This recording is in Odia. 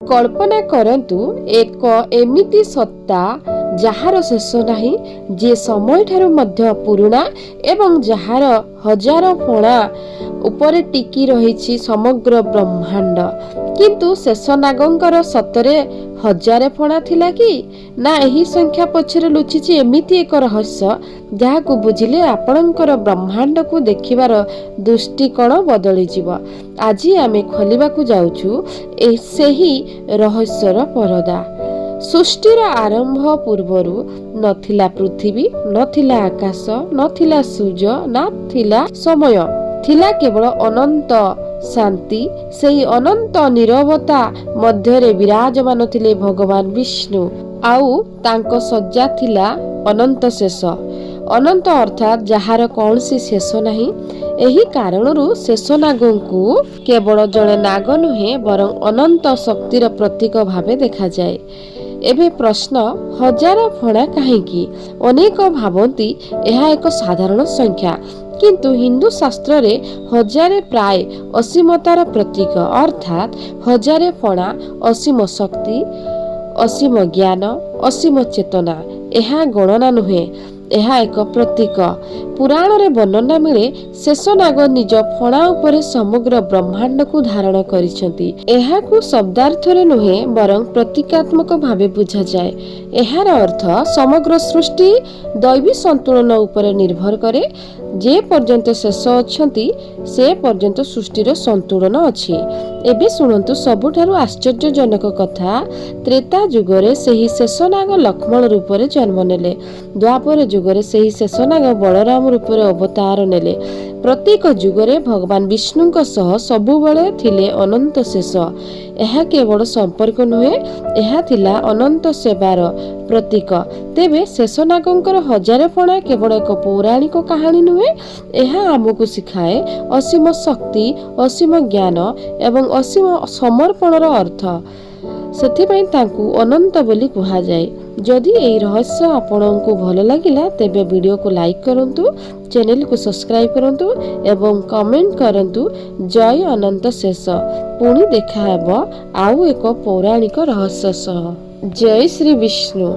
କଳ୍ପନା କରନ୍ତୁ, ଏକ ଏମିତି ସତ୍ତା ଯାହାର ଶେଷ ନାହିଁ, ଯିଏ ସମୟଠାରୁ ମଧ୍ୟ ପୁରୁଣା ଏବଂ ଯାହାର ହଜାର ଫଣା ଉପରେ ଟିକି ରହିଛି ସମଗ୍ର ବ୍ରହ୍ମାଣ୍ଡ। କିନ୍ତୁ ଶେଷନାଗଙ୍କର ସତରେ ହଜାରେ ଫଣା ଥିଲା କି ନା ଏହି ସଂଖ୍ୟା ପଛରେ ଲୁଚିଛି ଏମିତି ଏକ ରହସ୍ୟ, ଯାହାକୁ ବୁଝିଲେ ଆପଣଙ୍କର ବ୍ରହ୍ମାଣ୍ଡକୁ ଦେଖିବାର ଦୃଷ୍ଟିକୋଣ ବଦଳିଯିବ? ଆଜି ଆମେ ଖୋଲିବାକୁ ଯାଉଛୁ ସେହି ରହସ୍ୟର ପରଦା। ସୃଷ୍ଟିର ଆରମ୍ଭ ପୂର୍ବରୁ ନଥିଲା ପୃଥିବୀ, ନଥିଲା ଆକାଶ, ନଥିଲା ସୂର୍ଯ୍ୟ, ନା ଥିଲା ସମୟ। ଥିଲା କେବଳ ଅନନ୍ତ ଶାନ୍ତି। ସେହି ଅନନ୍ତ ନିରବତା ମଧ୍ୟରେ ବିରାଜମାନ ଥିଲେ ଭଗବାନ ବିଷ୍ଣୁ, ଆଉ ତାଙ୍କ ଶଯ୍ୟା ଥିଲା ଅନନ୍ତ ଶେଷ। ଅନନ୍ତ ଅର୍ଥାତ୍ ଯାହାର କୌଣସି ଶେଷ ନାହିଁ। ଏହି କାରଣରୁ ଶେଷନାଗଙ୍କୁ କେବଳ ଜଣେ ନାଗ ନୁହେଁ, ବରଂ ଅନନ୍ତ ଶକ୍ତିର ପ୍ରତୀକ ଭାବେ ଦେଖାଯାଏ। ଏବେ ପ୍ରଶ୍ନ, ହଜାର ଫଣା କାହିଁକି? ଅନେକ ଭାବନ୍ତି ଏହା ଏକ ସାଧାରଣ ସଂଖ୍ୟା। କିନ୍ତୁ ହିନ୍ଦୁ ଶାସ୍ତ୍ରରେ ହଜାରେ ପ୍ରାୟ ଅସୀମତାର ପ୍ରତୀକ। ଅର୍ଥାତ୍ ହଜାରେ ଫଣା ଅସୀମ ଶକ୍ତି, ଅସୀମ ଜ୍ଞାନ, ଅସୀମ ଚେତନା। ଏହା ଗଣନା ନୁହେଁ, ଏହା ଏକ ପ୍ରତୀକ। ପୁରାଣରେ ବର୍ଣ୍ଣନା ମିଳେ, ଶେଷନାଗ ନିଜ ଫଣା ଉପରେ ସମଗ୍ର ବ୍ରହ୍ମାଣ୍ଡକୁ ଧାରଣ କରିଛନ୍ତି। ଏହାକୁ ଶବ୍ଦାର୍ଥରେ ନୁହେଁ, ବରଂ ପ୍ରତୀକାତ୍ମକ ଭାବେ ବୁଝାଯାଏ। ଏହାର ଅର୍ଥ ସମଗ୍ର ସୃଷ୍ଟି ଦୈବୀ ସନ୍ତୁଳନ ଉପରେ ନିର୍ଭର କରେ। ଯେ ପର୍ଯ୍ୟନ୍ତ ଶେଷ ଅଛନ୍ତି, ସେ ପର୍ଯ୍ୟନ୍ତ ସୃଷ୍ଟିର ସନ୍ତୁଳନ ଅଛି। ଏବେ ଶୁଣନ୍ତୁ ସବୁଠାରୁ ଆଶ୍ଚର୍ଯ୍ୟଜନକ କଥା। ତ୍ରେତା ଯୁଗରେ ସେହି ଶେଷନାଗ ଲକ୍ଷ୍ମଣ ରୂପରେ ଜନ୍ମ ନେଲେ। ଦ୍ୱାପର ଯୁଗରେ ସେହି ଶେଷନାଗ ବଳରାମ ରୂପରେ ଅବତାର ନେଲେ। ପ୍ରତ୍ୟେକ ଯୁଗରେ ଭଗବାନ ବିଷ୍ଣୁଙ୍କ ସହ ସବୁବେଳେ ଥିଲେ ଅନନ୍ତ ଶେଷ। ଏହା କେବଳ ସମ୍ପର୍କ ନୁହେଁ, ଏହା ଥିଲା ଅନନ୍ତ ସେବାର ପ୍ରତୀକ। ତେବେ ଶେଷନାଗଙ୍କର ହଜାରେ ଫଣା କେବଳ ଏକ ପୌରାଣିକ କାହାଣୀ ନୁହେଁ। ଏହା ଆମକୁ ଶିଖାଏ ଅସୀମ ଶକ୍ତି, ଅସୀମ ଜ୍ଞାନ ଏବଂ ଅସୀମ ସମର୍ପଣର ଅର୍ଥ। ସେଥିପାଇଁ ତାଙ୍କୁ ଅନନ୍ତ ବୋଲି କୁହାଯାଏ। ଯଦି ଏହି ରହସ୍ୟ ଆପଣଙ୍କୁ ଭଲ ଲାଗିଲା, ତେବେ ଭିଡ଼ିଓକୁ ଲାଇକ୍ କରନ୍ତୁ, ଚ୍ୟାନେଲକୁ ସବସ୍କ୍ରାଇବ୍ କରନ୍ତୁ ଏବଂ କମେଣ୍ଟ କରନ୍ତୁ, "ଜୟ ଅନନ୍ତ ଶେଷ"। ପୁଣି ଦେଖାହେବ ଆଉ ଏକ ପୌରାଣିକ ରହସ୍ୟ ସହ। ଜୟ ଶ୍ରୀ ବିଷ୍ଣୁ।